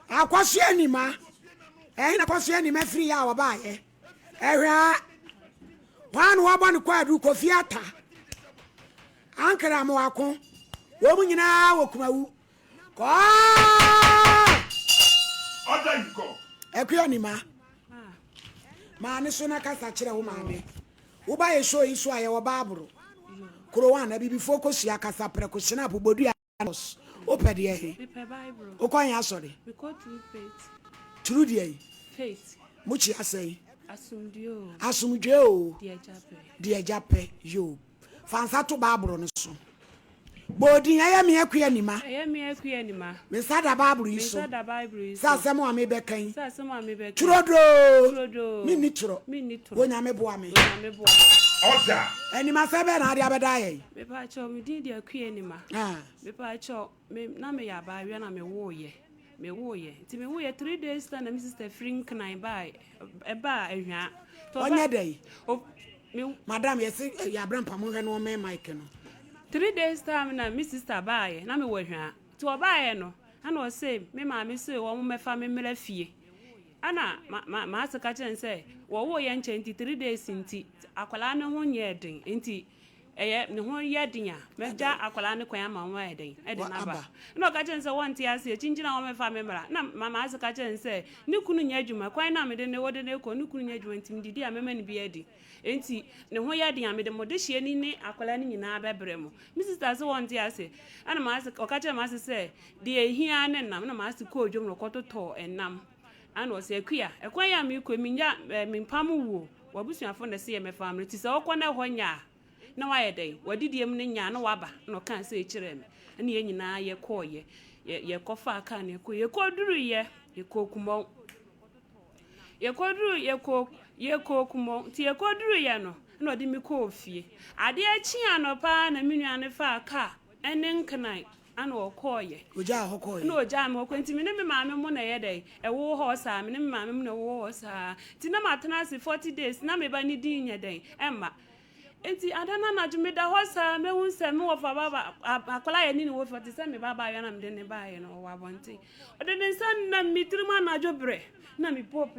Akɔsoɛ Anima, ɛhe na Akɔsoɛ Anima firi yɛ a wɔbaayɛ? Ɛhwɛ a, hwan na wɔabɔ no kwaadu? Kofi Atta, Ankara Amoako, wɔn nyinaa wɔ Kumawu. Kɔɔ! Order in court. Akua Anima, maa ne so na kasa kyerɛ wo maame. Woba yɛ show yi so a yɛwɔ Baaboro, Kurowan, Abibifoɔ kosua, kasaprɛko, Schnapp, Bodua, Nɔs, wopɛ deɛ he? Mepɛ Bible. Wokɔ he asɔre? Mekɔ True Faith. True deɛ yi? Faith. Mokyia sɛn? Asomdwoe oo. Asomdwoe oo. Deɛ Agya pɛ. Deɛ Agya pɛ, yoo. Fa nsa to Bible no so. Bɔ odin, Ɛyɛ me Akua Nima. Ɛyɛ me Akua Nima. Me nsa da Bible yi so. Me nsa da Bible yi so. Sɛ asɛm a mebɛka yi. Sɛ asɛm a mebɛka yi. Turodoo. Turodoo. Menni torɔ. Menni torɔ. Onyame boa me. Onyame boa me. Order. Animasɛm bɛn na ade abɛda yɛn? Mepaakyɛw, me din de Akua Anima. Mepaakyɛw, me na meyɛ abaayewa na mewooyɛ. Mewooyɛ. Nti mewooyɛ 3 days time na me sister firi Nkran baa ɛbaa Ahwaa. Nti ɔba- Ɔnyɛ dɛn? O, me Madam, yɛse yɛ abrampa monhwɛ no ɔmmɛn mic no. 3 days time na me sister baayɛ na mewɔ Ahwaa. Nti ɔbaayɛ no, ɛna ɔse me maame se wɔn mmɛfa me mmra fie. Ɛna ma ma maase ka kyerɛ no sɛ wɔwoo yɛ nkyɛn nti 3 days nti akwadaa no ho nyɛɛ den nti ɛyɛ ne ho yɛ den a, mɛgya akwadaa no kwan ama wɔn ayɛ den ɛde n'aba. Ɛna ɔka kyerɛ no sɛ wɔnte aseɛ, kyinkyini a wɔmɛfa me mmra. Na ma maase ka kyerɛ no sɛ ne kunu nyɛ adwuma, kwan no a mede ne wɔde ne kɔ ne kunu nyɛ adwuma nti medidi a mɛma no bi adi, nti ne ho yɛ den a mede mo dehyeɛ ni ne akwadaa no nyinaa bɛbrɛ mo. Me sister sɛ wɔnte aseɛ. Ɛna maase ɔka kyerɛ maase sɛ deɛ ehia ne nam, na maase kɔɔ dwom na ɔkɔtotɔɔ ɛnam. Ɛna ɔsɛ, "Akua, ɛkwan yi a mekɔ yi, menya ɛɛ mempam wuo, w'abusuafo na ɛsɛ yɛ mɛfa mmerɛ ti sɛ wɔkɔ na ɛhɔ nya a na wayɛ dɛn wadidie mu no nya na waba." Na ɔkaa sɛ ɛkyerɛ me, ɛne yɛn nyinaa yɛkɔɔyɛ, yɛkɔfaa kaa no yɛkɔ, yɛkɔduruyɛ, yɛkɔɔ Kumɔn, yɛkɔduru yɛkɔ yɛkɔɔ Kumɔn. Nti yɛkɔduruyɛ no na ɔde me kɔɔ fie. Adeɛ kye anɔpa na me nua no faa kaa ɛne Nkran ana ɔkɔɔyɛ. Ogyaa hɔ kɔɔyɛ. Na ogyaa me hɔ kɔ. Nti me ne me maame mo na ɛyɛ dɛn ɛwɔ hɔ saa, me ne me maame mo na ɛwɔ hɔ saa. Nti na matena ase 40 days na me ba ne din nyɛ dɛn ɛmma. Nti ada no anadwo meda hɔ saa, mehu sɛ me wɔfa baba akwadaa yɛ ne ne wɔ fi, ɔte sɛ me ba abaayewa na mede ne baeɛ no, ɔwɔ abɔnten. Ɔde ne nsa nam me tirim anadwo berɛ na mebɔ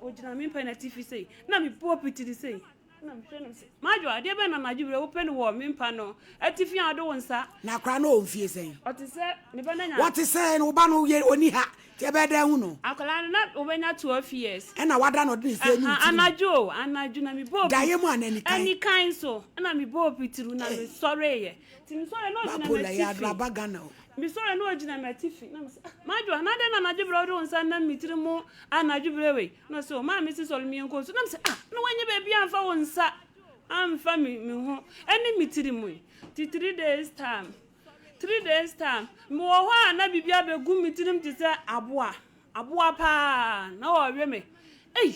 ogyina me mpa n'atifi sei na mebɔ pitiri sei na mehwɛ no sɛ, "Madwo, adeɛ bɛn na anadwo berɛ wopɛ no wɔ me mpa no atifi a wode wo nsa?" Na akwadaa no wɔ mfie sɛn? Ɔte sɛ ne ba no anya. Wɔte sɛ wo ba no yɛ ɔni ha nti ɛbɛyɛ dɛn hu no? Akwadaa no na wobɛnya 12 years. Ɛna wada na ɔde ne nsa anu tirim. Anadwo o, anadwo na mebɔ. Daeɛ mu ana anikan? Anikan so ɛna mebɔ pitiri na mesɔreeɛ. Nti mesɔre na ɔgyina Bapola yɛ m'atifi. adraba Ghana o. Mesɔre na ɔgyina m'atifi na mesɛ, "Ah, Madwo, na adɛn na anadwo berɛ wode wo nsa nam me tiri mu anadwo berɛ wei?" Na ɔsɛ, "O maame si sɔre mmiɛnkɔ nsu." Na mesɛ, "Ah, na woanyɛ baabi amfa wo nsa amfa me ho ɛne me tiri mu yi?" Nti 3 days time, 3 days time, mewɔ hɔ a na biribi abɛgu me tirim te sɛ aboa, aboa paa na ɔwe me. Ei,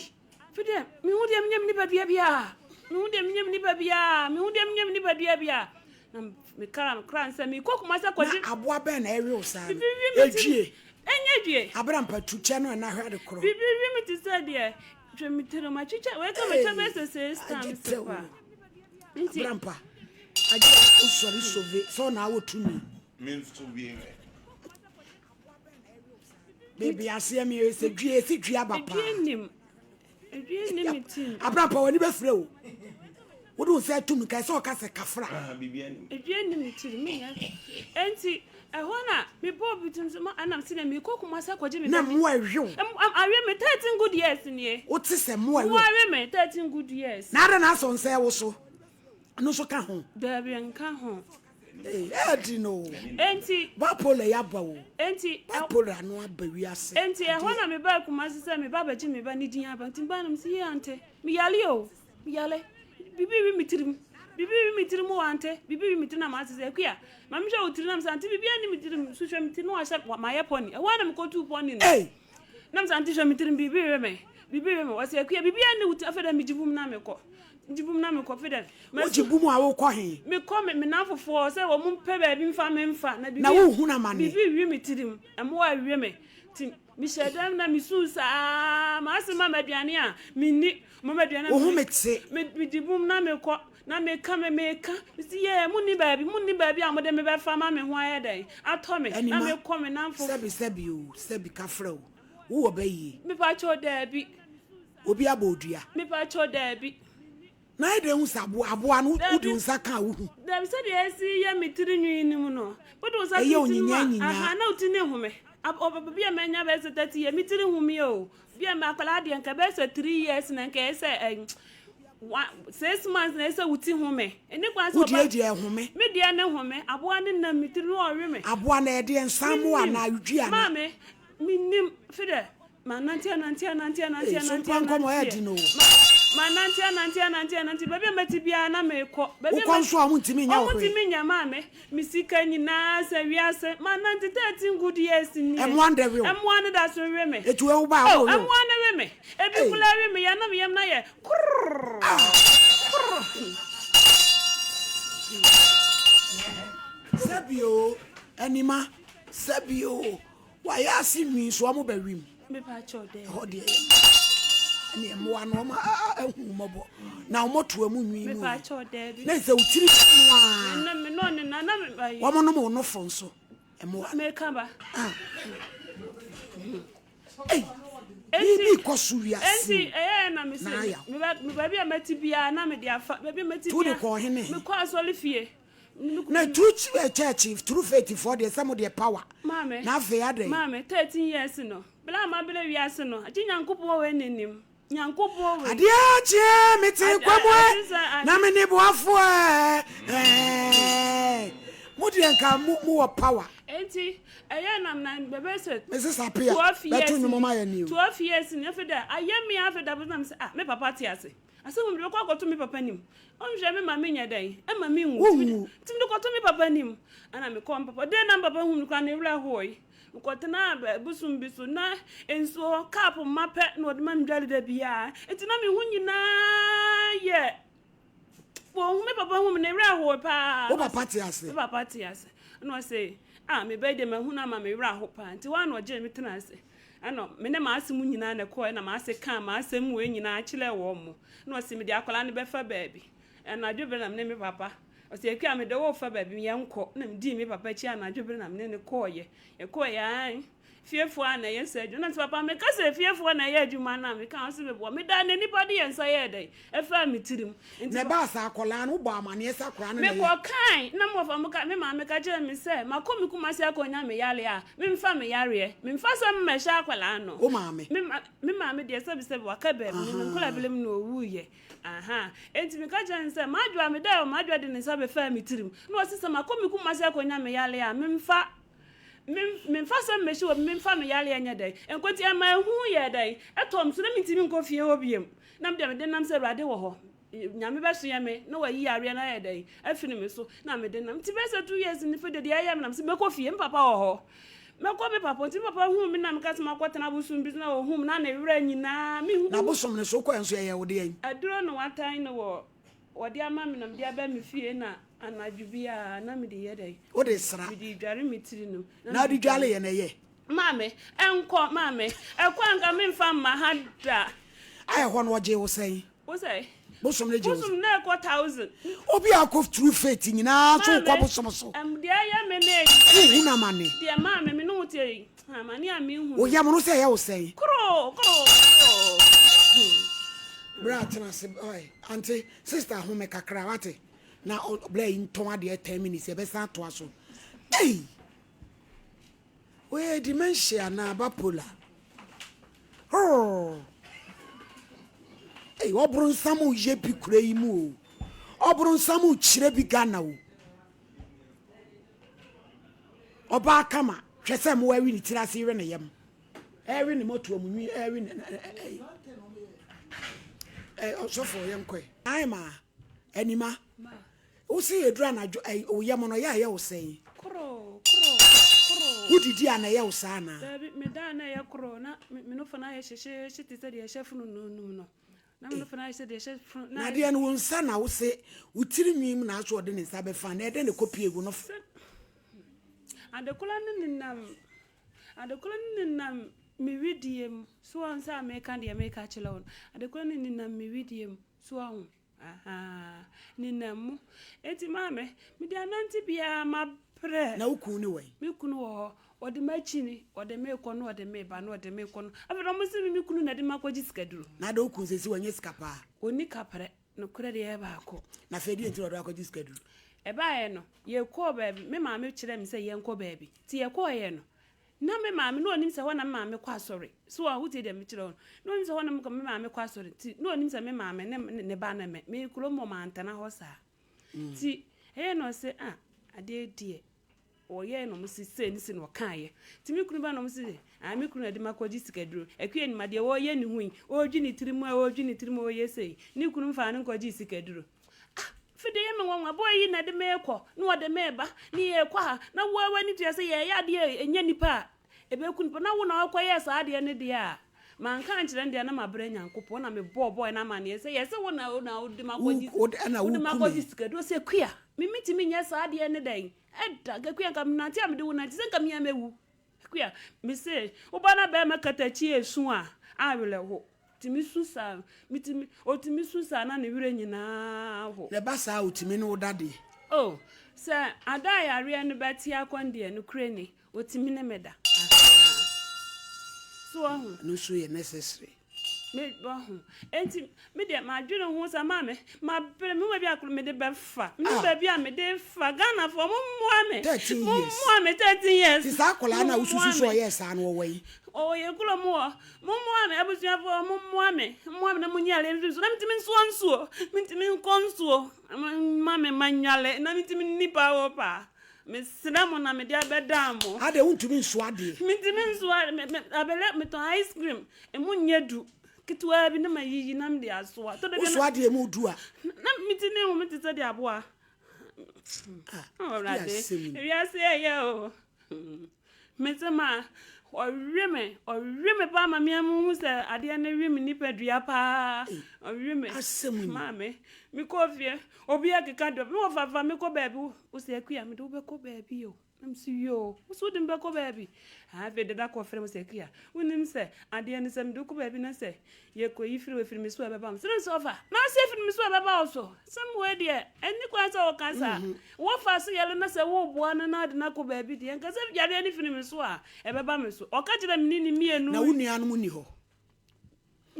fi deɛ mehu deɛ menyɛ me nipadua biara, mehu deɛ menyɛ me nipa biara, mehu deɛ menyɛ me nipadua biara. Na mekra kra nsɛ mekɔ Kumasi akɔgye. Na aboa bɛn na ɛwe wo saa no? Bibi wi me ti. Edwie? Ɛnyɛ dwie. Abrampa tu kyɛ no ɛna hwɛ ade korɔ. Bibi wi me te sɛ deɛ hwɛ me tirim atwitwa wei ka metwa bɛyɛ sɛ six Agye times tɛ o. pa. Nti Abrampa agye wosɔre sove sɛ ɔna awɔ tumi. Me nso wie hwɛ. Baabi aseɛ mi sɛ dwie esi dwie aba paa. Edwie nim, edwie nim me tirim. Abrampa w'ani bɛfrɛ o. Wode wo nsa atum nkae sɛ ɔka sɛ kafra. Ah, biribi anim. Edwie nim me tirim menyɛ. Enti ɛhɔ na mebɔɔ bi tirim sɛ ma ɛnam sɛ mekɔ Kumasi akɔgye me Na ba. mmoa ɛhwe wo. Awe me 13 good years nie. Wote sɛ mmoa ɛwe Mmoa wo. awe me 13 good years. Na ada na asɔ nsa ɛwo so. Ɛno nso ka ho. Daabi, nka ho. Ee, ɛɛdi no o. Enti Bipolar yɛ aba o. Enti Bipolar ano aba wiase. Enti ɛhɔ na mebaa Kumasi sɛ meba abɛgye me ba ne din aba. Nti mebaa no mese, "Yie ante, meyale o, meyale. Biribi wi me tirim. Biribi wi me tirim o ante. Biribi wi me tirim." Na maase sɛ, "Akua, ma mehwɛ wo tirim." Na mesɛ, "Ante, biribi ani me tirim. So hwɛ me tirim." Na wahyɛ mayɛ pɔni. Ɛhɔ ara na mekɔtuu pɔni no. Ei! Na mesɛ, "Ante, hwɛ me tirim, biribi wi me. Biribi wi me." Ɔsɛ, "Akua, biribi ani wo tirim." Afei dɛ megye bum na mekɔ. Megye bum na mekɔ. Afei dɛ Wogye bum a wokɔ he? Mekɔ me namfofoɔ sɛ wɔn mpɛ baabi mfa me mfa. Na Na wohunu amane. Biribi wi me tirim. Mmoa awie me. Nti mehyɛ dɛm na mesuu saa. Maase ma me aduane a menni. Ma me aduane a Wo ho menni. me te. Megye bum na mekɔ. Na meka me meka. Mesi yɛ munni baabi. Munni baabi a mode me bɛfa ma me ho ayɛ dɛn atɔ me. Na Anima, mekɔ me namfo. Sɛbi sɛbi o, sɛbi kafra o. Wowɔ ba yie? Mepakyɛw, daabi. Obi abɔ wo dua? Mepakyɛw, daabi. Na ayɛ dɛn hu sɛ aboa aboa no wode wo nsa ka a wohu? Daabi, sɛdeɛ ɛsi yɛ me tiri nwi no mu no, wode wo nsa to wo tiri mu a, aha, na wo ti no nhome. Bi a manya bɛyɛ sɛ 30 years, me tiri nhome o. Bi a akwadaa deɛ nka ɛbɛyɛ sɛ 3 years na nka ɛyɛ sɛ ɛn, 6 months na ɛyɛ sɛ wo ti home. Ɛni kwan sɛ ɔba. Wo deɛ deɛ ɛhome. Me deɛ ne home. Aboa no nam me tiri no ɔwe me. Aboa no ɛdeɛ nsa mmoa anaa dwi anaa? Maame, mennim. Fi dɛ. Manante anante anante anante Ei, so anante mpa nkɔmmɔ anante ɛyɛ den o. Ma manante anante anante anante baabi a mɛte biara na merekɔ. Baabi a Wokɔ nso a wɔntumi nyɛ wo hwee. Wɔntumi nyɛ maame. Me sika nyinaa sɛ wiase. Manante 13 good years nie. Ɛmmoa no dɛ we wo. Ɛmmoa no da so we me. Eti wei wo ba a Oh, wo we wo. ɛmmoa no we me. Ebi Ei. koraa we me ya na me yam no ayɛ krrrr Ah. krrrr. Sɛbi o, Anima, sɛbi o. Wayɛ ase nwi nso ɔmo bɛ wim. Ɛhɔ deɛ yɛ ɛne mmoa no ɔmo ahu mmɔbɔ na ɔmo to ɔmo nwi mu yi na sɛ wotiri mu a wɔn nom wɔn nofo nso mmoa no. Ei, biribi kɔ so wiase o na ayaw. Baabi a mɛte biara na mede afa baabi a mɛte biara. Tu de kɔ ɔhene. Mekɔ asɔre fie. Na true church true faith foɔ deɛ sɛ mo deɛ power. Maame. Na afei adɛn. Maame 13 years no bere a mabere wiase no agye Nyankopɔn wei na nim Nyankopɔn wei. Adeɛ kyeɛ me te nkwa mu ɛ na me ne boafoɔ ɛ mo deɛ nka mo mo wɔ power. Enti ɛyɛ nam na bɛbɛ sɛ. Mrs Apia bɛto nnwom ma yɛ ni o. 12 years ni afei dɛ ayɛ me afei da bɛ sɛ ah me papa te ase. Asɛm mu mede bɛkɔ akɔto me papa anim. Ɔnhwɛ me ma menyɛ dɛn? Ɛma menwu. Wonwu. Nti mede kɔto me papa anim. Ɛna mekɔɔ me papa. Dɛn na me papa hu me koraa ne werɛ hoe. Mekɔtenaa bosom bi so. Na nsuo cup mma pɛ na ɔde ma me dware da biara. Nti na me ho nyinaa yɛ wɔhu me papa hu me ne werɛ hoe paa. Wo papa te ase? Me papa te ase. Ɛna ɔse, ah me ba yi deɛ mahu no ama me werɛ aho paa. Nti hɔ ara na ɔgyee me tenaa ase. Ɛna me ne m'ase mu nyinaa na ɛkɔɔɛ na m'ase kaa m'asɛm wei nyinaa kyerɛɛ wɔn mo. Ɛna ɔse mede akwadaa no bɛfa baabi. Anadwo berɛ na me ne me papa, ɔse Akua mede wo refa baabi yɛnkɔ. Ɛna medii me papa akyi anadwo berɛ na me ne no kɔɔeɛ. Yɛkɔɔeɛ aane, fiefoɔ a na ɛyɛ saa adwuma. Ɛna mese papa meka sɛ fiefoɔ na ɛyɛ adwuma no a meka a ɔse meboa. Medaa n'ani pa de yɛn nsa yɛɛ dɛn? Ɛfaa me tirim. Nti Na ɛbaa saa akwadaa no, wobɔɔ amaneɛ sɛ akwadaa no na ɛyɛ. Mekɔkae, na me wɔfa mo ka, me maame ka kyerɛɛ me sɛ, makɔ me Kumasi akɔnya me yareɛ a, memfa me yareɛ, memfa sɛ memmɛhyɛ akwadaa no. Wo maame? Me ma, me maame deɛ sɛbisɛbi waka baabi, me me nkwadaa mu na ɔwuiɛ. Aha, enti meka kyerɛɛ no sɛ, m'adwoa, medaeɛ o, m'adwoa de ne nsa bɛfaa me tirim, na ɔse sɛ makɔ me Kumasi akɔnya me yareɛ a, memfa, me, memfa sɛ mmɛhyɛ obi, memfa me yareɛ nyɛ dɛn, nkɔ nti ɛmaa ehu yɛɛ dɛn, ɛtɔɔ me so, na mentumi nkɔ fie hɔ biom. Na me deɛ mede nam sɛ Awurade wɔ hɔ, Nyame bɛsoɛ me na wayi yareɛ no ayɛ dɛn afiri me so na mede nam. Nti bɛyɛ sɛ 2 years ni fei deɛ deɛ ɛyɛ me na mese mɛkɔ fie, me papa wɔ hɔ. Mɛkɔ me papa nti me papa huu me na meka sɛ makɔtena abosom bi so na ɔhuu me na ne werɛ nyinaa mehu. Na abosom no so wokɔɛ nso ɛyɛ wo deɛn? Aduro na watan no wɔ wɔde ama me na mede aba me fie na anadwo biara na mede yɛ dɛn? Wode sra? Mede dware me tiri no. Na wode dware yɛ na ɛyɛ? Maame, ɛnkɔ, maame, ɛkɔ a nka memfa mma ha da. A ɛhɔ no ɔgyee wo sɛn? Wo sɛ? Bosom no gyee wo sɛn? Bosom no ɛkɔ thousand. Obi a akɔ through faith nyinaa nso wokɔ bosom so. Maame, deɛ ɛyɛ me ne. Wohu no amane. Deɛ maame, me ne wo te yi, amane a mehu no. Wo yam no sɛ ɛyɛ wo sɛn? Koroo, koroo, koroo. Bra tena ase, ɔe, ante, sister home kakra, wate? Na ɔbla yi ntɔn adeɛ 10 minutes, yɛbɛsan atoa so. Ei! Wei yɛ dementia anaa bipolar? Hurr. Ei, ɔbronsam yɛ bi kura yi mu o. Ɔbronsam kyerɛ bi Ghana o. Ɔbaa kama, hwɛ sɛ mmoa awi ne tiri ase we ne yam. Ɛwe ne mɔtoa mu nwi, ɛwe ne ɛ ɔsɔfo yɛnkɔe. Ae ma, anima. Wo se yɛduru anadwo ɛ, wo yam no, ɛyɛ a ɛyɛ wo sɛn? Koroo, koroo, koroo. Wodidi a na ɛyɛ wo saa anaa? Daabi, meda a na ɛyɛ koroo, na me nofo no ayɛ hyehyeehye te sɛ deɛ ɛhyɛ fononoo no mu no. Na me nofo no ayɛ sɛ deɛ ɛhyɛ fononoo. Na adeɛ no, wo nsa na wo se, wo tiri nwi mu na asɛ ɔde ne nsa bɛfa, na ɛdɛn na ɛkɔpue wo nofo? Sɛ adekola no nenam, adekola no nenam me wedeɛ mu, so woahu sɛ a meka deɛ meka kyerɛ wo no, adekola no nenam me wedeɛ mu, so woahu? Ahaa, nenam mu. Enti maame, mede anante biara mabrɛ. Na wo kunu ne wɛn? Me kunu wɔ hɔ. Ɔde m'akyini, ɔde me rekɔ na ɔde me reba na ɔde me rekɔ no. Afei na wɔse me me kunu na ɛde me akɔgye sikaduro. Na adɛn wo kunu seesei wanya sika paa? Ɔnni kaprɛ, nokorɛ deɛ ɛyɛ baako. Na afei deɛn nti na ɔde wo akɔgye sikaduro? Ɛbaeɛ no, yɛkɔɔ baabi, me maame kyerɛɛ me sɛ yɛnkɔ baabi. Nti yɛkɔeɛ no, na me maame, na ɔnim sɛ hɔ na me maame kɔ asɔre. So woa, wotie deɛ mekyerɛ wo no? Na ɔnim sɛ hɔ na me maame kɔ asɔre, nti na ɔnim sɛ me maame ne ne ba ne me. Me kurom hɔ mantena hɔ saa. Nti ɛyɛ na ɔse, ah, adeɛ deɛ, Wɔyɛɛ na wɔse sei ne sei na wɔkaeɛ. Nti me kunu ba na wɔse ah me kunu na ɛde me akɔgye sikaduro. Akua nim adeɛ ɔreyɛ ne ho yi, ɔredwi ne tiri mu a ɔredwi ne tiri mu a ɔreyɛ sei. Ne kunu mfaa no nkɔgyee sikaduro. Ah afei deɛ ɛyɛ me nwanwa, boy yi na ɛde me rekɔ na ɔde me reba ne yɛrekɔ ha na wo ara w'ani tua sɛ yɛreyɛ adeɛ a ɛnyɛ nipa a Ɛbɛku nipa. Na wo na wokɔyɛɛ saa adeɛ no deɛ a, manka ankyerɛ no deɛ na mabrɛ Nyankopɔn. Na mebɔɔ boy no amaneɛ sɛ, yɛse wo na wo na wode makɔgye wode makɔgye sika duro. Ɔse Akua, me mentumi nyɛ saa adeɛ no dɛn? Ɛda, Akua nka menante a mede wo nante sɛ nka me ara mɛwu. Akua, mese wo ba no bɛrima katakyi esu a, awerɛho. Tumi su saa, metumi, otumi su saa na ne werɛ nyinaa ho. Na ɛba saa a, otumi ne wo da deɛ? Oh, sɛ ada a yareɛ no bɛte akɔ no deɛ, nokorɛ ni, Otumi ne me da. Ahaa. So wahu? Ɛno nso yɛ necessary. Me wahu. Enti me deɛ madwene ho sɛ maame mabrɛ me ho baabi a koro mede bɛfa. Me ho baabi a mede fa. Ghanafoɔ mo mmoa me. 13 years. Mo mmoa me 13 years. Ti saa akwadaa no a wosusu sɛ ɔyɛɛ saa no ɔwɔ yi? Ɔwɔ yɛn kurom hɔ. Mo mmoa me abusuafoɔ mo mmoa me. Mmoa me na mo nyare mfiri so. Na metumi nsoa nsuo. Metumi nkɔ nsuo. Ma me ma nyare na metumi nni paa wɔ paa. Mesrɛ mo na mede abɛdaa mo. Adɛn wontumi nsoa adeɛ? Mentumi nsoa me me abɛlɛ metɔn ice cream emu nyɛ du ketewaa bi na mayiyi na mede asoa. Tɔ da bi Wosoa adeɛ emu du a? Na me ti ne ho te sɛ deɛ aboa. Ah, Awurade, ewiase ɛyɛ o. Mese ma ɔwe me, ɔwe me paa ma me ara mehu sɛ adeɛ no we me nipadua paa. Ɔwe me. Asɛm ni. Maame, mekɔɔ fie, obi akeka dɔ, me wɔfa fa me kɔ baabi, wo sɛ Akua, mede wo bɛkɔ baabi o. Na mese yoo, wo so wode me bɛkɔ baabi. Afei dada kɔfrɛ me sɛ Akua, wonim sɛ adeɛ no sɛ mede wo kɔ baabi na sɛ Yɛkɔyi firi hɔ, ɛfiri me so a ɛbɛba wo so. Sɛ ɔfa, na ɔsɛ ɛfiri me so a ɛbɛba wo so. Sɛm wei deɛ, ɛnni kwan sɛ wɔka saa. Wofa so yare na sɛ woreboa no na ɔde no akɔ baabi deɛ, nka sɛ yareɛ no firi me so a, ɛbɛba me so. Ɔka kyerɛɛ me ne ne mmienu. Na wo nuanom nni hɔ?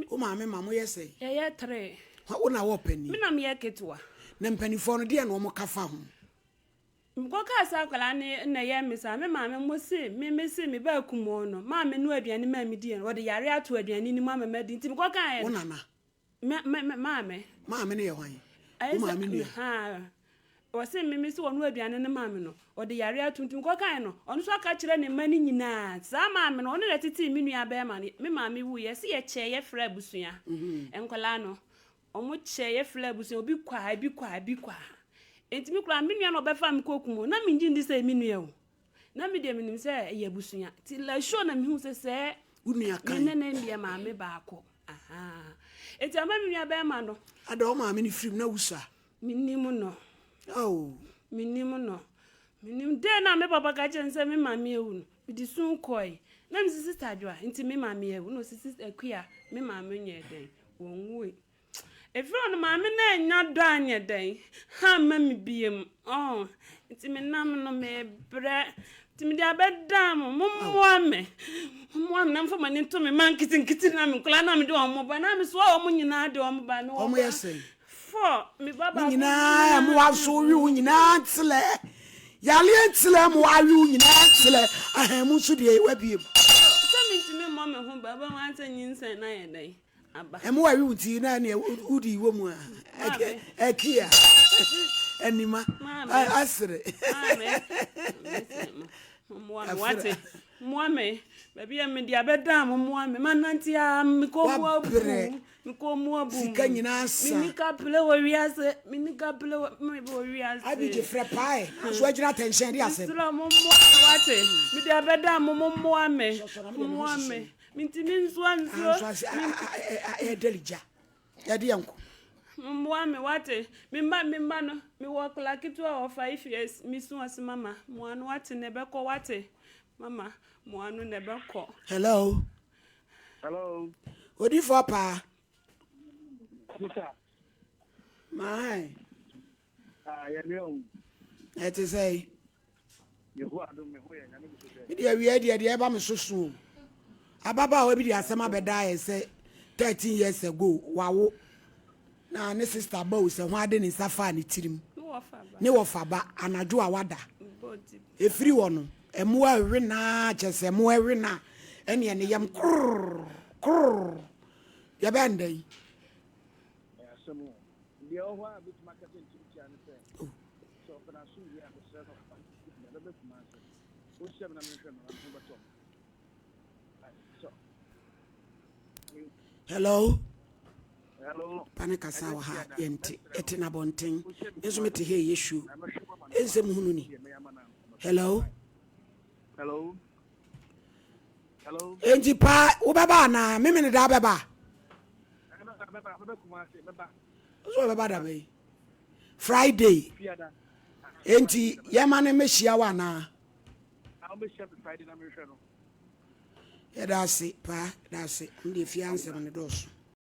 Wo maame ma moyɛ sɛn? Yɛyɛ three. Wo na wɔ panin? Me na meyɛ ketewa. Na mpanimfoɔ no, deɛn na wɔka fa ho? Mekɔkaa sɛ akwadaa no na ɛyɛ me saa, me maame mo se me me se me ba kumoo no maa me noa aduane maa me diiɛ no, ɔde yareɛ ato aduane no mu ama madi nti mekɔkaeɛ Wo nana? Me me me maame. Maame no yɛ hwan? Wo maame nua? Haa, ɔse me me se ɔnoa aduane no maa me no, ɔde yareɛ ato nti mekɔkaeɛ no, ɔno nso aka kyerɛ ne mma no nyinaa. Saa maame no, ɔno na ɛtetee me nua bɛrima no, me maame wuiɛ, yɛse yɛkyɛɛ yɛfrɛ abusua, nkwadaa no. Ɔmo kyɛ yɛ frɛ abusua obi kɔ ha ebi kɔ ha ebi kɔ ha nti me koraa me nua na ɔbɛfa me kɔ kum o na me ngye ndi sɛ ɛyɛ me nua o na me deɛ menim sɛ ɛyɛ abusua ti la show na mehu sɛ sɛ wo nua kan me ne ne deɛ maame baako ahaa eti ama me nua bɛrima no ada wo maame no firim na wusua menim no oh menim no menim dɛn na me papa ka kyerɛ no sɛ me maame awu no mede su kɔe na mesi sista adwoa nti me maame awu na ɔsi sista akua me maame nyɛ dɛn Wɔnwui. Ɛfiri hɔ no, maame no annya dɔ anyɛ dɛn amma me biom. Oh, nti menam no mebrɛ. Nti mede abɛdaa mo. Mommoa me. Mommoa me na mfa m'ani nto me mma nketenkete na me nkwadaa na mede wɔn ba. Na mesoa wɔn nyinaa de wɔn ba. Mewɔ Wɔn yɛ sɛn? Four. Me ba Ne baako nyinaa mmoa nso we wo nyinaa ntelɛ. Yareɛ ntelɛ mmoa awe wo nyinaa ntelɛ. Ahan mu nso deɛ wabiem. Sɛ mentumi mmɔ me ho ba, wobɛhu ara sɛ nyinsɛn no ayɛ dɛn. aba. Mmoa awi wo ti na nea wodi wɔ mu a ɛki a anima asere. Wate mmoa me baabi a mede abɛda mo mmoa me manante a mekɔ mu abu mekɔ mu abu sika nyinaa sa meni kapele wɔ wiase meni kapele wɔ mebe wɔ wiase abigye frɛ pae nso agyina atɛnhyɛn de asɛm mesrɛ mo mmoa me wate mede abɛda mo mo mmoa me mmoa me Mentumi nsoa nsuo. Nso ase ɛdɛli gya. Yɛde yɛn nko. Mmoa me wate. Me mma me mma no mewɔ akwadaa ketewa wɔ 5 years mesu ɔse mama moa no wate na ɛbɛkɔ wate mama moa no na ɛbɛkɔ. Hello. Hello. Odifoɔ paa. Sisa. My. Ah, yɛ nua o. Ɛte sɛ. Yehowa adom me ho yɛ Nyame gu so hwɛ. Me deɛ awia deɛ deɛ ɛba me so so o. Ababaawa bi de asɛm abɛda yɛ sɛ 13 years ago wawo na ne sister ba o sɛ ho ade ne nsa faa ne tirim ne wɔfa ba anadwo a wada ɛfiri hɔ no mmoa ɛwe naa kyɛ sɛ mmoa ɛwe naa ɛneɛ ne yam korr korr yɛbɛn dɛn. Ɛyɛ asɛm o. Deɛ ɛwɔ hɔ a mɛtumi aka sɛ ntiatia ne sɛ, sɛ ɔpɛ n'asomdwoeɛ a, mesrɛ no ɔmfa ne bɛba Kumasi. Ɔnhyia me na menhwɛ no na ne ho bɛtɔ no. Sɛ Hello. Hello. Pane kasa wɔ ha yɛnte ɛte na abɔnten nso mete ha ɛyɛ shuo ɛnsɛ mu hunu ni. Hello. Hello. Hello. Enti paa wobɛba anaa memene da bɛba? So ɔbɛba da bɛyi Friday. Enti yɛma no mmɛhyia wo anaa? Yɛda ase paa, yɛda ase. Ɔno deɛ fie ansɛm no dɔɔso.